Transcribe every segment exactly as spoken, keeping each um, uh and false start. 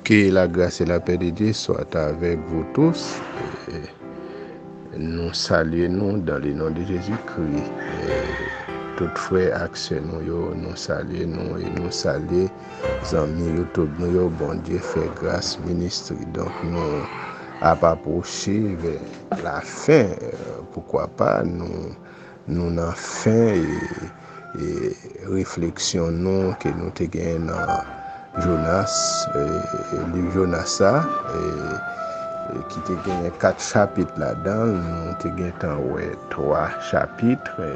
Que la grâce et la paix de Dieu soient avec vous tous. E, nou salye nou dans le nom de Jésus-Christ. E, tout frè ak sè nou yo, nou salye nou e nou salye zanmi YouTube nou yo. Bondye fè gras ministri. Donk, nou ap apwoche vè la fen. E, poukwa pa nou, nou nan fen e, e refleksyon nou ke nou te gen nan Jonas, e, liv Jonas sa, e, e ki te genyen kat chapit ladan l, nou te gentan wè twa chapit, e,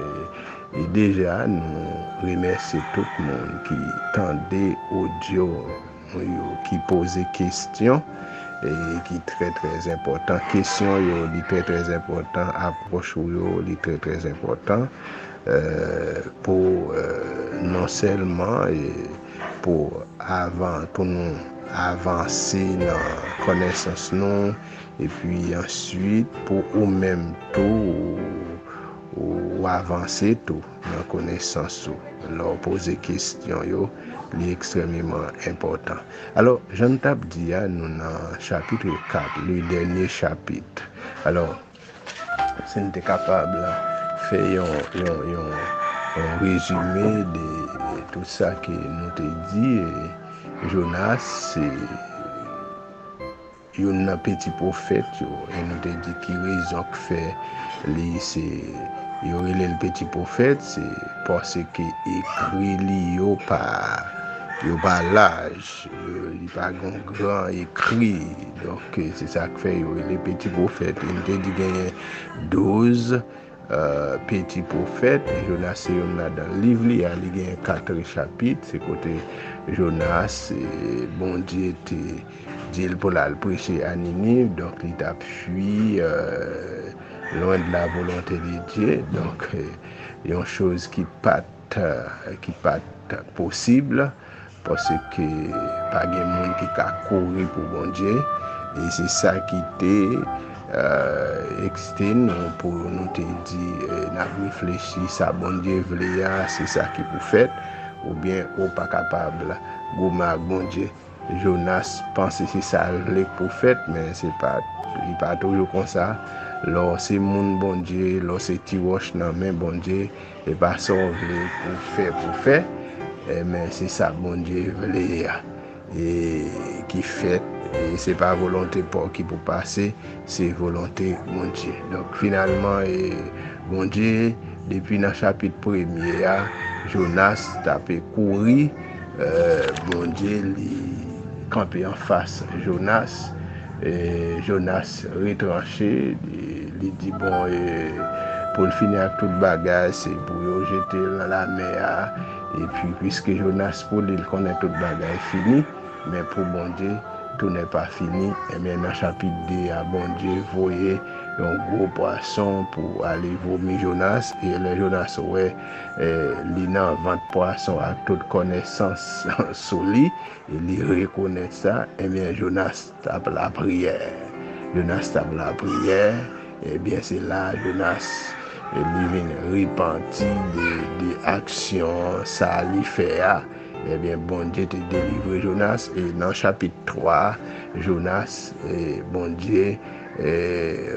e deja nou remèsye tout moun ki tande odyo nou yo, ki poze kesyon, e ki trè, trè enpòtan. Kesyon yo, li trè, trè enpòtan. Apwòch ou yo, li trè, trè enpòtan, e, pou, e, non sèlman, e, pou avan, pou nou avanse nan konesans nou, epi answit pou ou menm tou, ou, ou avanse tou nan konesans ou. Lè w poze kesyon yo, li ekstrèmeman enpòtan. Alò, jan n t ap di a, nou nan chapit kat, le dènye chapit. Alò, si n te kapab fè yon, yon, yon, yon rezime de tout sa ke nou te di, e, Jonas, se youn nan peti pwofèt yo, e nou te di ki rezon k fè li se, yo rele l peti pwofèt, se paske ekri li yo pa, yo pa laj, yo, li pa gen gran ekri. Donk, se sa k fè yo rele peti pwofèt. E nou te di genyen douz, e, peti pwofèt. Jonas se youn ladan. Liv li a, li gen kat chapit. Se kote Jonas, e, Bondye te di l pou l al preche a Niniv. Donk, li t ap fui, e, loin de la volonté de Dieu. Donk, e, yon choz ki pa t, e, ki pa t posib. Paske pa gen moun ki ka kouri pou Bondye. E se sa ki te, e, eksite nou pou nou te di, e, n ap reflechi sa Bondye vle a, se sa ki pou fèt, oubyen ou pa kapab goumen ak Bondye. Jonas panse se sa l vle k pou fèt, men se pa, li pa toujou konsa. Lè w se moun Bondye, lè w se ti wòch nan men Bondye, e pa sa w vle pou fè, pou fè, e, men se sa Bondye vle a, e, ki fèt, e se pa volonte pa w ki pou pase, se volonte Bondye. Donk, finalman, e, Bondye, depi nan chapit premye a, Jonas t ape kouri, e, Bondye, li kanpe anfas Jonas, e, Jonas retranche, li, li di, bon, e, pou l fini ak tout bagay, se pou yo jete l nan lamè a. Epi, piske Jonas, pou li, l konnen tout bagay fini, men pou Bondye, tout n'est pas fini. Ebyen, nan chapit de a, Bondye voye yon gwo pwason pou ale vomi Jonas. E lè Jonas wè, e, li nan vant pwason ak tout konesans sou li, e li rekonèt sa, ebyen, Jonas t ap lapriyè. Jonas t ap lapriyè, ebyen, se la Jonas, e, li vin repanti de, de aksyon sa li fè a. Ebyen, Bondye te delivre Jonas, e nan chapit twa, Jonas, e, Bondye, e,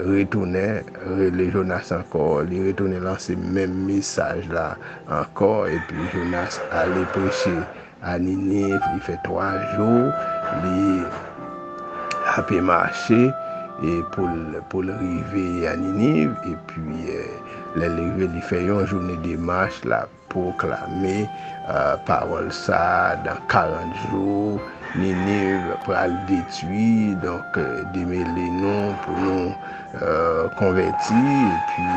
retounen, rele Jonas ankò, li retounen lanse menm mesaj la ankò, epi Jonas ale preche a Niniv, li fè twa jou, li ape mache, e pou l, pou l rive a Niniv, epi, e, lè l rive, li fè yon jounen de mach, l ap pwoklame, e, pawòl sa a, dans quarante jours, Niniv pral detwi, donk, e, demele nou pou nou, e, konvèti, epi,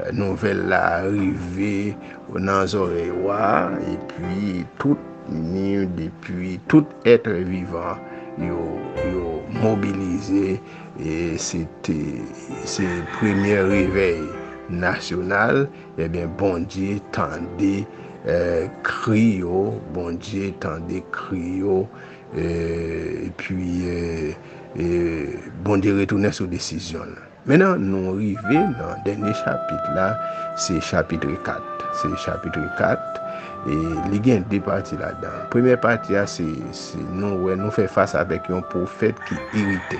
e, nouvèl la rive nan zòrèy wa, epi tout Niniv, epi tout èt vivan yo, yo mobilize, e se te, se premye revèy nasyonal, ebyen, Bondye tande, e, kri yo, Bondye tande kri yo, e, epi, e, e, Bondye retounen sou desizyon l. Mentnan, nou rive nan dènye chapit la, se chapit kat. Se chapit kat, e li gen de pati ladan. Premyè pati a, se, se nou wè, nou fè fas avèk yon pwofèt ki irite.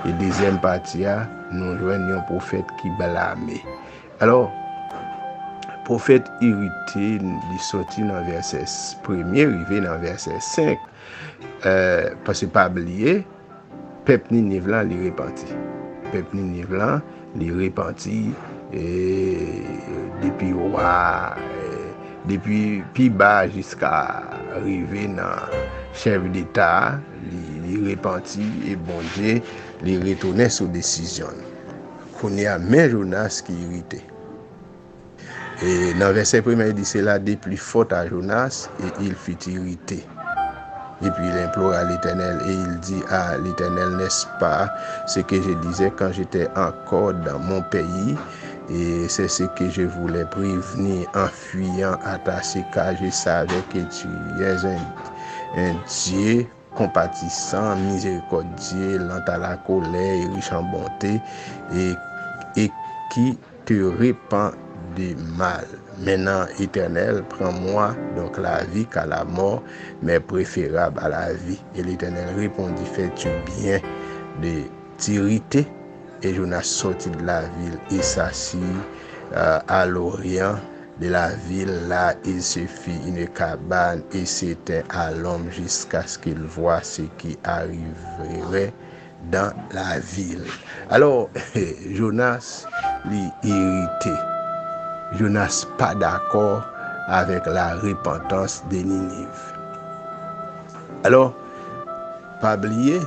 E dezyèm pati a, nou jwenn yon pwofèt ki blame. Alò, pwofèt irite, li soti nan vèsè s-, premye rive nan vèsè senk. Eh, paske pa bliye, pèp Niniv lan, li repanti. Pèp Niniv lan, li repanti, e, depi wa, e, depi pi ba jiska rive nan chèf deta a, li, li repanti, e Bondye, li retounen sou desizyon l. Kounye a, men Jonas ki irite. E nan vèsè premye, li di, cela déplut fort à Jonas, et il fut irrité. Et puis il implora l'Éternel, et il dit à l'Éternel, n'est-ce pas ce que je disais quand j'étais encore dans mon pays? Et c'est ce que je voulais prévenir en fuyant à ta, car je savais que tu es un, un Dieu compatissant, miséricordieux, lent à la colère et riche en bonté, et, et qui te repent de mal. Maintenant, Éternel, prends-moi donc la vie qu'à la mort, mais préférable à la vie. Et l'Éternel répondit, fais-tu bien de t'irriter? Et Jonas sortit de la ville et s'assit, euh, à l'orient de la ville. Là, il se fit une cabane et se tint à l'ombre jusqu'à ce qu'il voie ce qui arriverait dans la ville. Alò, Jonas, li irite. Jonas pa dakò avèk la repantans de Niniv. Alò, pa bliye,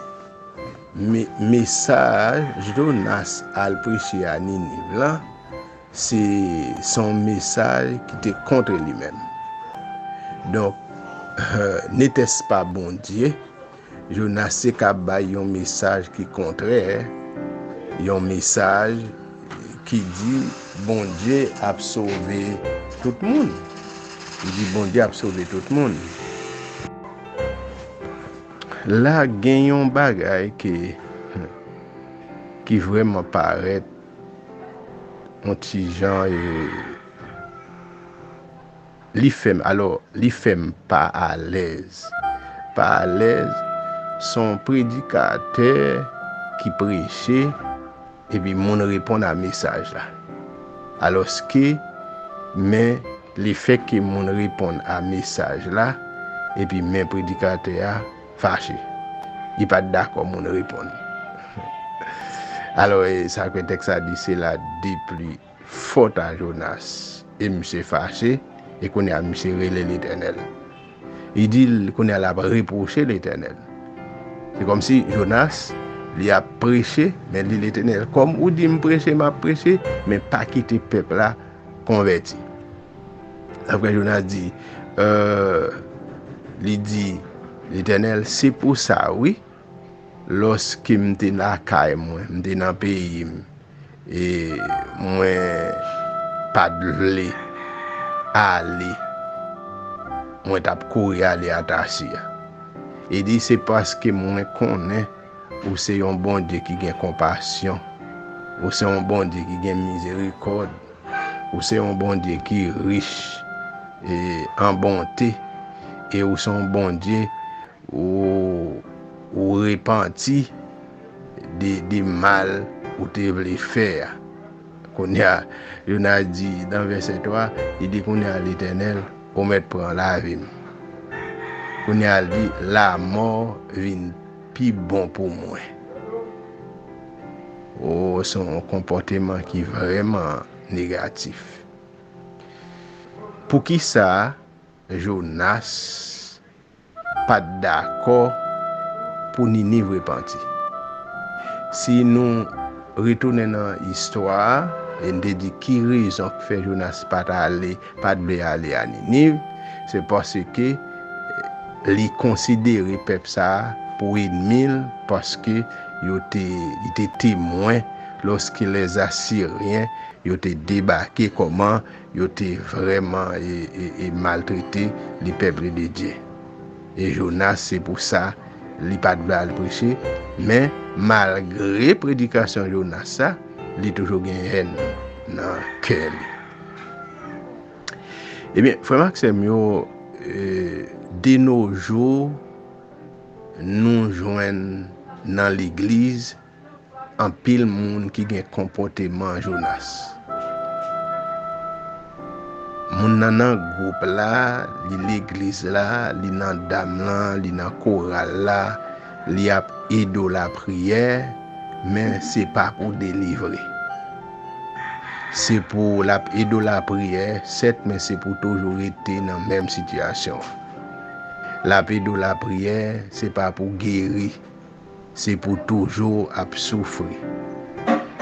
me-, mesaj Jonas al preche a Niniv lan, se, se yon mesaj ki te kont li menm. Donk, n'était-ce pas Bondye, Jonas se ka bay yon mesaj ki kontrè, yon mesaj ki di Bondye ap sove tout moun. Li di Bondye ap sove tout moun. La gen yon bagay ki, ki vrèman parèt yon ti jan, e, li fè m, alò, li fè m pa alèz. Pa alèz, se yon predikatè ki preche, epi moun reponn a mesaj la. Alòske, men lefètke moun reponn a mesaj la, epi men predikatè a fache. Li pa t dakò moun reponn. Alò, e, sa k fè tèks la di, cela déplut fort à Jonas. E misye fache, e kounye a misye rele Letènèl. Li di l, kounye a l ap repwoche Letènèl. Se kòmsi Jonas, li ap preche, men li di Letènèl, kòm ou di m preche, m ap preche, men pa kite pèp la konvèti. Apre Jonas di, euh, li di, Letènèl, se pou sa, wi, lòske m te lakay mwen, m te nan peyi m, e mwen pa t vle ale, mwen t ap kouri ale a Tasi a. Li di, se paske mwen konnen ou se yon Bondye ki gen konpasyon, ou se yon Bondye ki gen mizerikòd, ou se yon Bondye ki rich, e, an bonte, e ou se yon Bondye ou, ou repanti de, de mal ou te vle fè a. Kounye a, Jonas di nan vèsè twa, li di, kounye a, Letènèl, ou mèt pran lavi m. Kounye a, li di, lamò vin pi bon pou mwen. O, se yon konpòteman ki vrèman negatif. Poukisa Jonas pa t dakò pou Niniv repanti? Si nou retounen nan istwa a, e n te di ki rezon k fè Jonas pa t ale, pa t vle ale a Niniv, se paske li konsidere pèp sa a pou ènmi l, paske yo te, li te temwen lòske lèzasiryen yo te debake, kòman yo te vrèman, e, e, e maltrete le peuple de Dieu. E Jonas, se pou sa, li pa t vle al preche, men malgre predikasyon Jonas sa, li toujou gen hèn nan kè li. Ebyen, frè m ak sè m yo, e, de nos jours, nou jwenn nan legliz anpil moun ki gen konpòteman Jonas. Moun nan nan gwoup la, li legliz la, li nan dam lan, li nan koral la, li ap ede w lapriyè, men se pa pou delivre. Se pou l ap ede w lapriyè, sèt, men se pou toujou rete nan menm sitiyasyon. L ap ede w lapriyè, se pa pou geri. Se pou toujou ap soufri.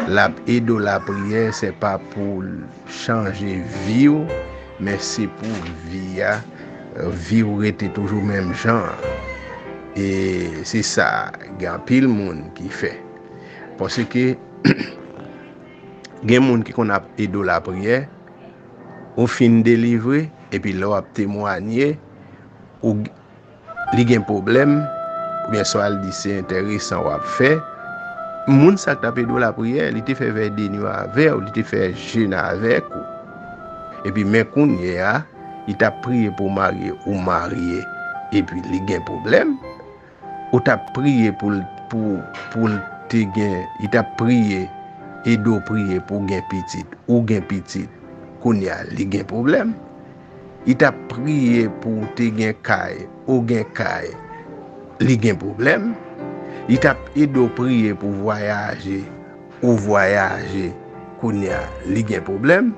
L ap ede w lapriyè, se pa pou l chanje vi w, men se pou vi a, vi w rete toujou menm jan an. E se sa, gen anpil moun ki fè. Paske gen moun ki konn ap ede w lapriyè, ou fin delivre, epi lè w ap temwanye, ou, li gen pwoblèm, oubyen swa l di se enteresan w ap fè, moun sa k t ap ede w lapriyè, li te fè vèy de nwi avè w, li te fè jèn avèk ou. Epi men kounye a, li t ap priye pou w marye, ou marye, epi li gen pwoblèm. Ou t ap priye pou l, pou, pou l te gen, li t ap priye, ede w priye pou w gen pitit, ou gen pitit, kounye a li gen pwoblèm. Li t ap priye pou w te gen kay, ou gen kay, li gen pwoblèm. Li t ap ede w priye pou w vwayaje, ou vwayaje, kounye a li gen pwoblèm.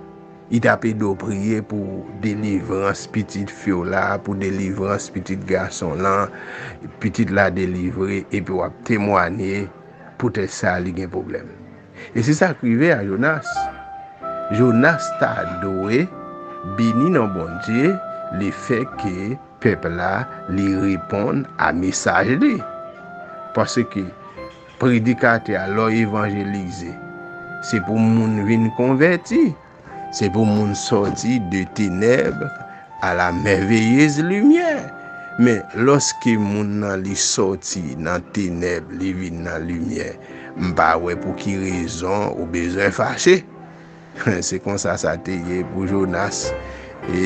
Li t ap ede w priye pou delivrans pitit fi w la, pou delivrans pitit gason lan, pitit la delivre, epi w ap temwanye, poutèt sa li gen pwoblèm. E se sa k rive a Jonas. Jonas ta dwe beni non Bondye, lefètke pèp la, li reponn a mesaj li. Paske predikatè a, lè w evanjelize, se pou moun vin konvèti. Se pou moun sòti de tenèb a la mèveyez limyè. Men lòske moun nan li sòti nan tenèb, li vin nan limyè, m pa wè pou ki rezon ou bezwen fache. Se konsa sa te ye pou Jonas. E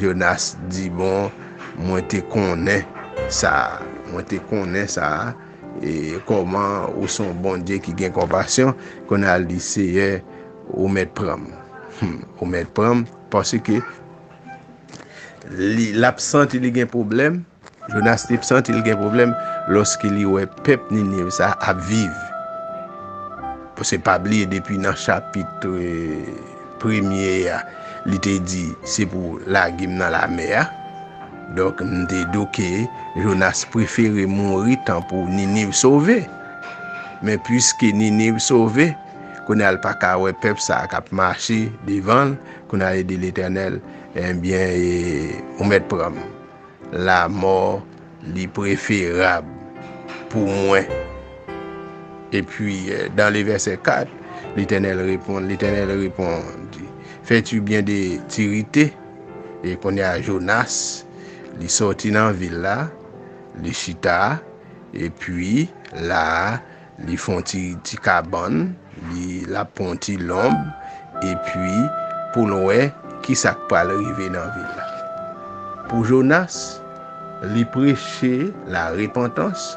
Jonas di, bon, mwen te konnen sa. Mwen te konnen sa. E kòman ou se yon Bondye ki gen konpasyon, kounye a l di, Seyè, ou mèt pran m. Hmm, ou mèt pran m, paske li, l ap santi li gen pwoblèm. Jonas te santi li gen pwoblèm lòske li wè pèp Niniv sa ap viv. Paske pa bliye, depi nan chapit, eh, premye a, li te di, se pou lage m nan lamè a. Donk, m te di w ke Jonas prefere mouri tan pou Niniv sove. Men piske Niniv sove, kounye a l pa ka wè pèp sa a k ap mache devan l, kounye a li di Letènèl, ebyen, e, ou mèt pran m. Lamò li preferab pou mwen. Epi, eh, dans le verset quatre, Letènèl reponn, Letènèl reponn, di, fais-tu bien de t'irriter? E kounye a Jonas, li sòti nan vil la, li chita, epi la, li fè yon ti, ti kabann, li, l ap pran yon ti lonb, epi pou l wè kisa k pral rive nan vil la. Pou Jonas, li preche la repantans,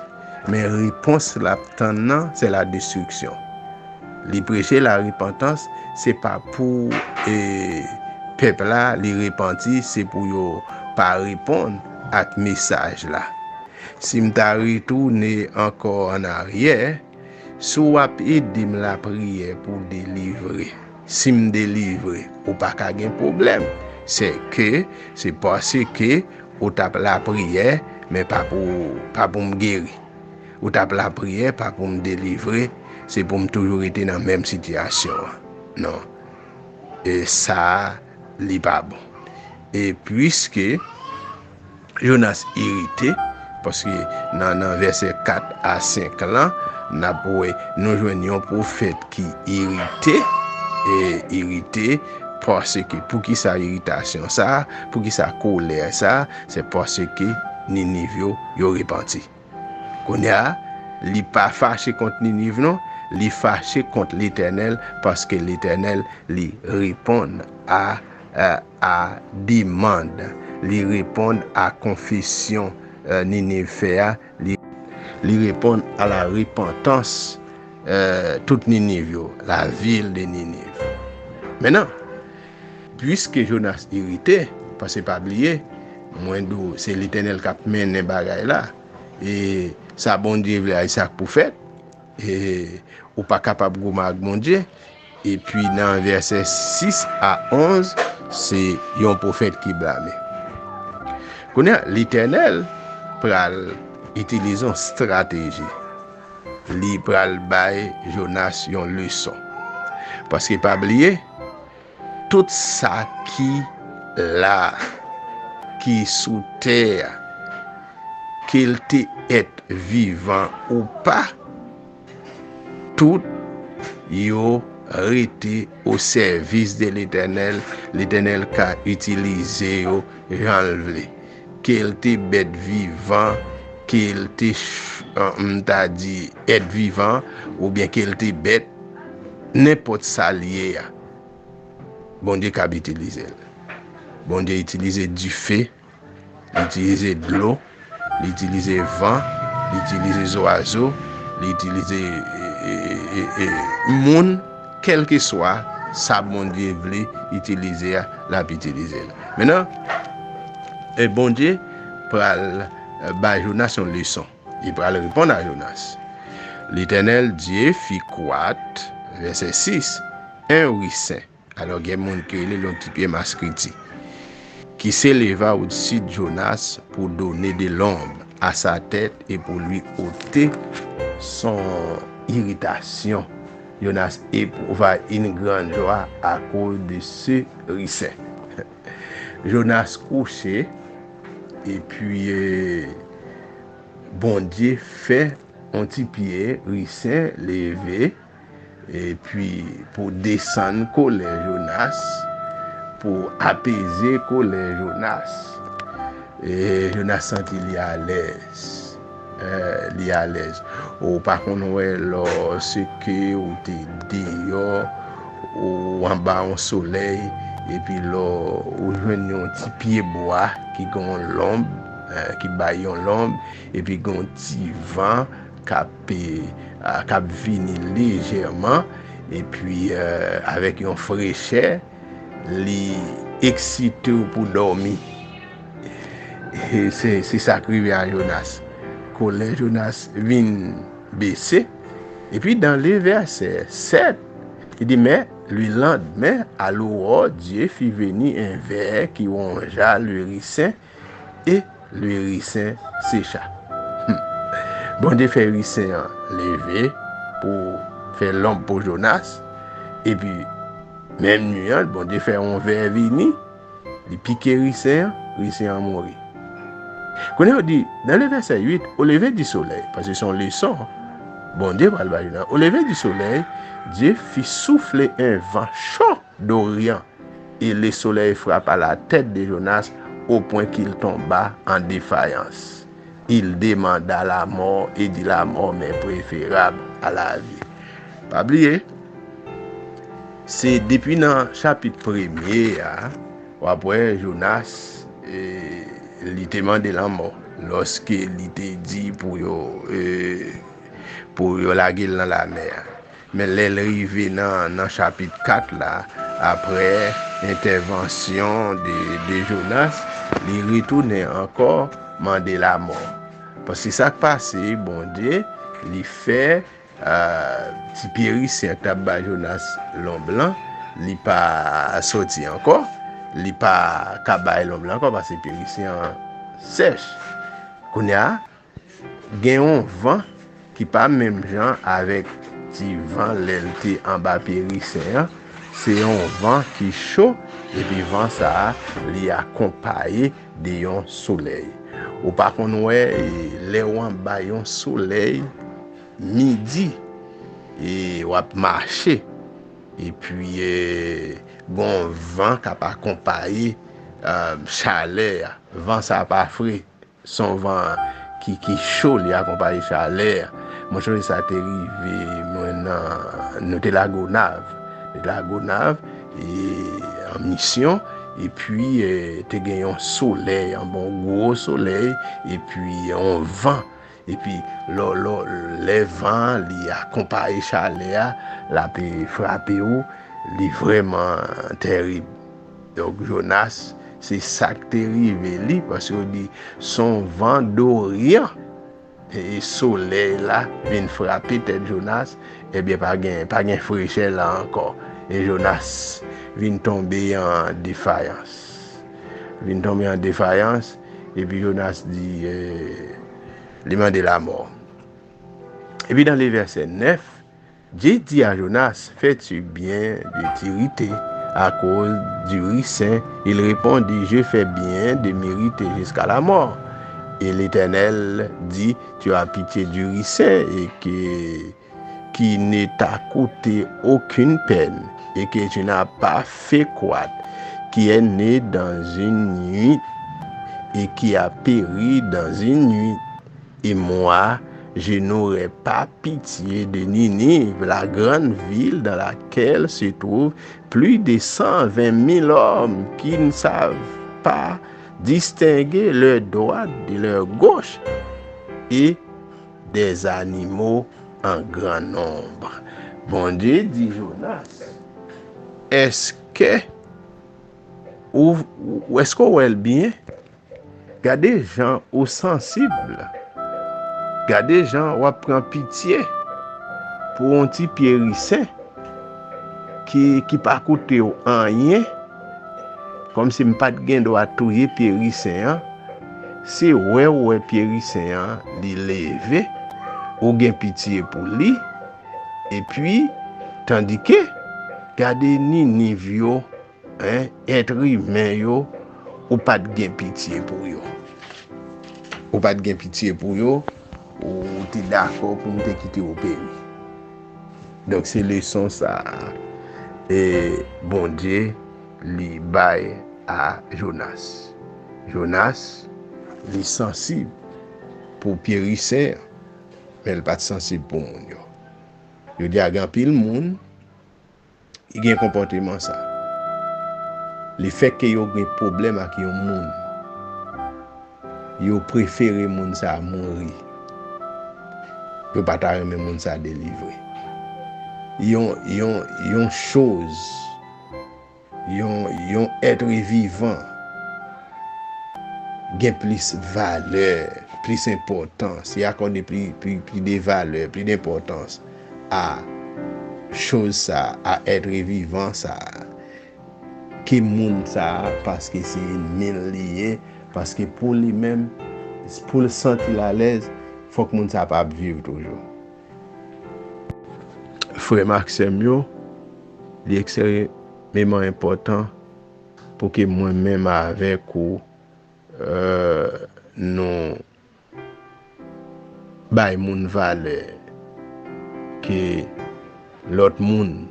men repons l ap tann nan, se la destriksyon. Li preche la repantans, se pa pou, e, pèp la, li repanti, se pou yo pa reponn ak mesaj la. Si m ta retounen ankò an aryè, si w ap ede m lapriyè pou delivre, si m delivre, ou pa ka gen pwoblèm. Se ke, se paske ou t ap lapriyè, men pa pou, pa pou m geri. Ou t ap lapriyè, pa pou m delivre, se pou m toujou rete nan menm sitiyasyon an. Non. E sa, li pa bon. E piske Jonas irite, paske nan, nan vèsè kat a senk lan, n ap wè, nou jwenn yon pwofèt ki irite, e irite, paske, poukisa iritasyon sa, poukisa kolè sa, se paske Niniv yo, yo repanti. Kounye a, li pa fache kont Niniv non, Li fache kont Letènèl paske Letènèl li reponn a, a, a demann. Li reponn a konfesyon, eh, Niniv fè a. Li, li reponn a la repantans, eh, tout Niniv yo, la vil de Niniv. Mentnan, piske Jonas irite, paske pa bliye, mwen di w, se Letènèl k ap mennen bagay la, e sa Bondye vle a, e sa k pou fèt, e ou pa kapab goumen ak Bondye. Epi nan vèsè sis a onz, se yon pwofèt ki blame. Kounye a, Letènèl pral itilize yon estrateji. Li pral bay Jonas yon leson. Paske pa bliye, tout sa ki la, ki sou tè a, ke l te èt vivan ou pa, tout yo rete o sèvis de Letènèl. Letènèl ka itilize yo jan l vle. Ke l te bèt vivan, ke l te, ch-, an, m ta di, èt vivan, oubyen ke l te bèt, nenpòt sa l ye a, Bondye kab itilize l. Bondye itilize dife, li itilize dlo, li itilize van, li itilize zwazo, li itilize, e, e, e, e, moun, kèlkeswa sa Bondye vle itilize a, l ap itilize l. Mentnan, e Bondye pral, e, bay Jonas yon leson. Li pral reponn a Jonas. L'Éternel Dieu fit croître, vèsè sis, un ricin. Alò, gen moun ki rele l yon ti pye maskriti, qui s'éleva au-dessus de Jonas pour donner de l'ombre à sa tête et pour lui ôter son irritation. Jonas éprouva une grande joie à cause de ce ricin. Jonas kouche, epi, e, Bondye fè yon ti pye ricin leve, epi pou desann kolè Jonas, pou apeze kolè Jonas. E Jonas santi li alèz. E, li alèz. Ou pa konn wè lòske ou te deyò, ou anba yon solèy, epi lò ou jwenn yon ti pye bwa ki gen yon lonb, e, ki bay yon lonb, epi gen yon ti van k ap, e, a, k ap vini lejèman, epi, e, avèk yon frechè, li eksite w pou dòmi. E se, se sa k rive a Jonas. Kolè Jonas vin bese. Epi, dans le verset sept, il dit, mais le lendemain, à l'aurore, Dieu fit venir un ver qui rongea le ricin, et le ricin sécha. Hmm. Bondye fè ricin an leve pou fè lonb pou Jonas. Epi, menm nwi an, Bondye fè yon vè vini, li pike ricin an, ricin an mouri. Kounye a yo di, dans le verset huit, au lever du soleil, paske se yon leson, Bondye pral bay nou. Au lever du soleil, Dieu fit souffler un vent chaud d'Orient, et le soleil frappa la tête de Jonas au point qu'il tomba en défaillance. Il demanda la mort et dit, la mort m'est préférable à la vie. Pa bliye, se depi nan chapit premye a, w ap wè Jonas, e, li te mande lanmò lòske li te di pou yo, e, pou yo lage l nan lamè a. Men lè l rive nan, nan chapit kat la, apre entèvansyon de, de Jonas, li retounen ankò mande lamò. Paske sa k pase, Bondye, li fè, a, ti pye ricin k t ap bay Jonas lonb lan, li pa soti ankò, li pa ka bay lonb lan ankò, paske pye ricin an sèch. Kounye a, gen yon van ki pa menm jan avèk ti van lè l te anba pye ricin an. Se yon van ki cho, epi van sa a, li akonpaye de yon solèy. Ou pa konn wè, e, lè w anba yon solèy, midi, e, w ap mache, epi, e, gon van k ap akonpaye, e, chalè a. Van sa a pa fre. Se yon van ki, ki cho, li akonpaye chalè. Mwen sonje sa te rive mwen nan, nou te Lagonav. Nou te Lagonav, e, an misyon, epi, e, te gen yon solèy, yon bon gwo solèy, epi yon van. Epi, lò, lò, lè van an, li akonpaye chalè a, l ap, e, frape w, li vrèman tèrib. Donk, Jonas, se sa k te rive li, paske yo di, se yon van doryan, e solèy la vin frape tèt Jonas, ebyen, pa gen, pa gen frechè la ankò. E Jonas vin tonbe an defayans. Vin tonbe an defayans, epi Jonas di, e, li mande lamò. Epi nan le vèsè nèf, Dieu dit à Jonas, fais-tu bien de t'irriter à cause du ricin? Il répondit, je fais bien de m'irriter jusqu'à la mort. Et l'Éternel dit, tu as pitié du ricin et que, qui ne t'a coûté aucune peine et que tu n'as pas fait croître, qui est né dans une nuit et qui a péri dans une nuit. Et moi, je n'aurai pas pitié de Ninive, la grande ville dans laquelle se trouvent plus de cent vingt mille hommes qui ne savent pas distinguer leur droite de leur gauche et des animaux en grand nombre. Bondye di Jonas, èske ou, ou- èske w wè l byen? Gade jan ou sansib. Gade jan w ap pran pitye pou yon ti pye risen ki, ki pa koute w anyen. Kòmsi m pa t gen dwa touye pye risen an. Se wè w wè pye risen an, li leve, ou gen pitye pou li. Epi, tandike, gade Niniv yo, en, èt imen yo, ou pa t gen pitye pou yo. Ou pa t gen pitye pou yo, ou te dakò pou m te kite yo peri. Donk, se leson sa a, e, Bondye li bay a Jonas. Jonas, li sansib pou pye risen an, men l pa t sansib pou moun yo. Yo di a gen anpil moun, ki gen konpòteman sa. Lefètke yo gen pwoblèm ak yon moun, yo prefere moun sa a mouri. Yo pa ta renmen moun sa a delivre. Yon, yon, yon choz, yon, yon èt vivan gen plis valè, plis enpòtans, li akòde pli, pli, pli de valè, pli de enpòtans a choz sa, a èt vivan sa, ke moun sa, paske se enmi l li ye, paske pou li menm, pou l santi l alèz, fòk moun sa pa ap viv toujou. Frè m ak sè m yo, li ekstrememan enpòtan pou ke mwen menm avèk ou, e, nou bay moun valè ke lòt moun,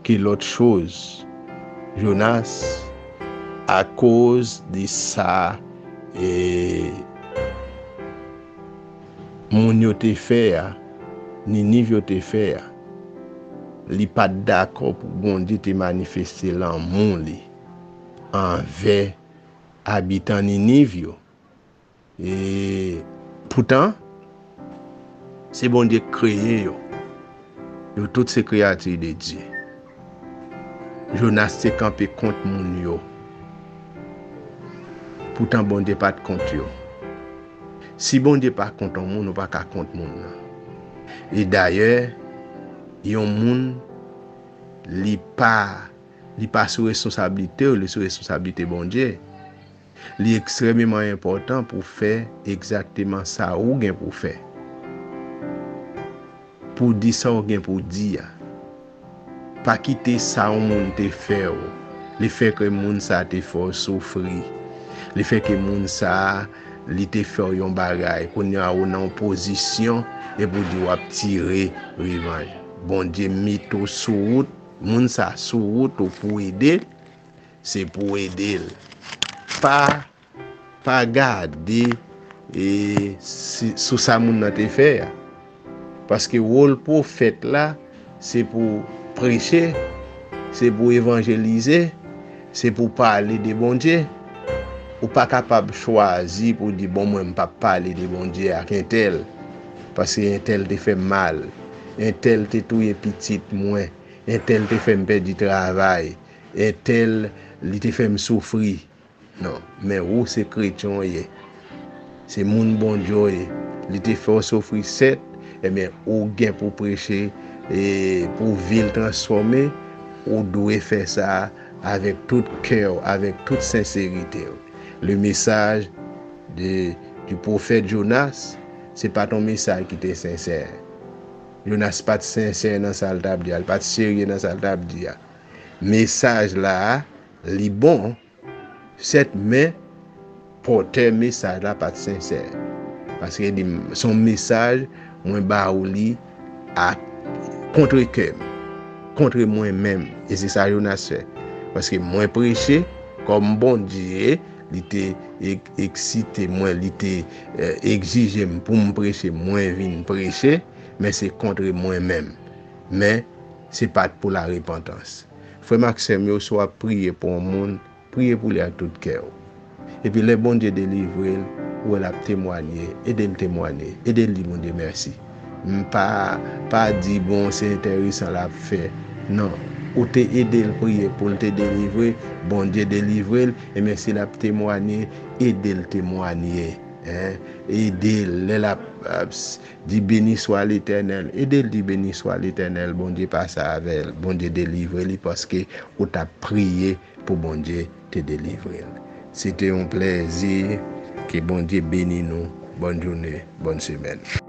ke lòt choz. Jonas, akoz de sa, e, moun yo te fè a, Niniv yo te fè a, li pa t dakò pou Bondye te manifeste lanmou li anvè abitan Niniv yo. E poutan, se Bondye k kreye yo. Yo tout se kreyati de Dye. Jonas te kanpe kont moun yo. Poutan Bondye pa t kont yo. Si Bondye pa kont yon moun, ou pa ka kont moun nan. E dayè, yon moun, li pa, li pa sou responsablite w, li sou responsablite Bondye. Li ekstrèmeman enpòtan pou w fè egzakteman sa ou gen pou w fè. Pou w di sa w gen pou w di a. Pa kite sa yon moun te fè w, lefètke moun sa te fè w soufri, lefètke moun sa, li te fè w yon bagay, kounye a ou nan yon pozisyon epi w di w ap tire revanj. Bondye mete w sou wout, moun sa sou wout ou pou w ede l, se pou w ede l. Pa, pa gade, e, si, sou sa moun nan te fè a. Paske wòl pwofèt la, se pou preche, se pou evanjelize, se pou pale de Bondye. Ou pa kapab chwazi pou di, "Bon, mwen, m p ap pale de Bondye ak entèl, paske entèl te fè m mal, entèl te touye pitit mwen, entèl te fè m pèdi travay, entèl, li te fè m soufri." Non, men ou se kretyen w ye. Se moun Bondye w ye. Li te fè w soufri, sèt, ebyen, ou gen pou preche, e pou vi l transfòme, ou dwe fè sa avèk tout kè w, avèk tout senserite w. Le message de, du prophète Jonas, se pa t yon mesaj ki te sensè. Jonas pa t sensè nan sa l t ap di a, li pa t serye nan sa l t ap di a. Mesaj la a, li bon, sèt, men pòtè mesaj la pa t sensè. Paske li di, "Se yon mesaj mwen ba ou li a kontre kè m, kontre mwen menm." E se sa Jonas fè. Paske mwen preche kòm Bondye, li te ek-, eksite mwen, li te, eh, egzije m pou m preche, mwen vin preche, men se kontre mwen menm. Men se pa t pou larepantans. Frè m ak sè m yo, si w ap priye pou yon moun, priye pou li ak tout kè w. Epi lè Bondye delivre l, ou wè l ap temwanye, ede l temwanye, ede l di Bondye mèsi. M pa, pa di, "Bon, se enteresan l ap fè." Non. Ou te ede l priye pou l te delivre, Bondye delivre l, ebyen si l ap temwanye, ede l temwanye. Hein? Ede l lè l ap, ap s-, di, "Béni soit l'Éternel." Ede l di, "Béni soit l'Éternel." Bondye pase avè l, Bondye delivre li paske ou t ap priye pou Bondye te delivre l. Se te yon plèzi. Ke Bondye beni nou. Bòn jounen, bòn semèn.